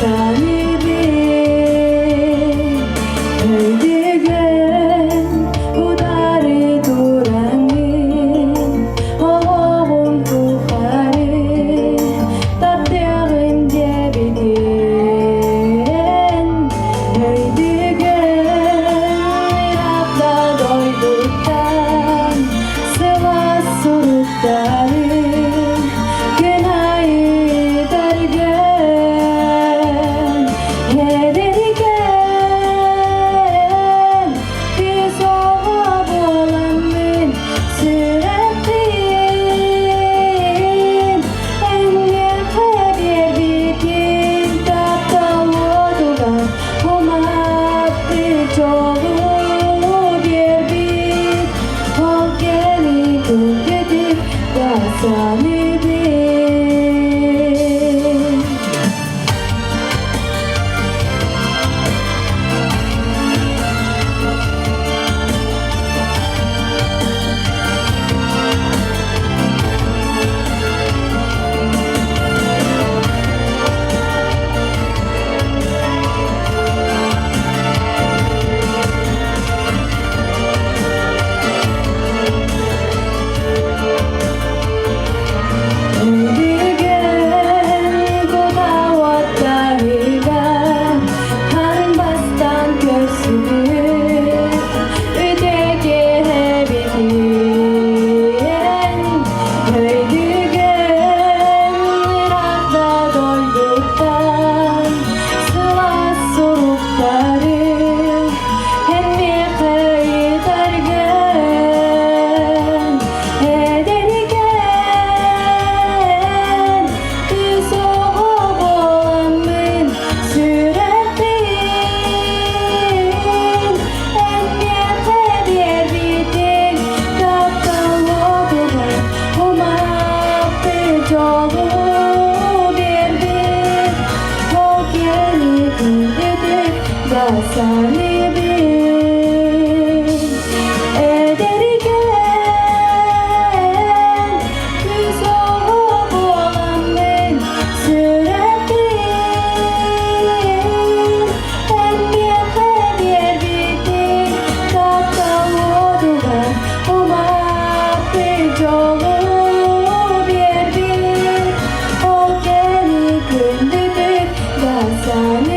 саныыбын. Өйдүгэн утары тураҥҥын, олоҕум тухары таптыаҕым диэбитин. Өйдүгэн ыраах да дойдуттан сылаас суруктары күн аайы ыытаргын. Эдэрикээн кыыс оҕо буоламмын сүрэхпин эйиэхэ биэрбитим таптал уотугар умаппыт дьолу биэрбит ол кэми күндүтүк да саныыбын. Бүгүн кутаа-уоттарыгар хаан бастаан көрсүбүт үтүө киэһэбитин өйдүгэн ыраах да дойдуттан сылаас суруктары эн миэхэ ыытаргын. Эдэрикээн кыыс оҕо буоламмын сүрэхпин эн миэхэ биэрбитиҥ таптал уотугар умаппыт дьолу биэрбит ол кэми күндүтүк да саныыбын. Эдэрикээн кыыс оҕо буоламмын сүрэхпин эн миэхэ биэрбитиҥ таптал уотугар умаппыт дьолу биэрбит ол кэми күндүтүк да саныыбын.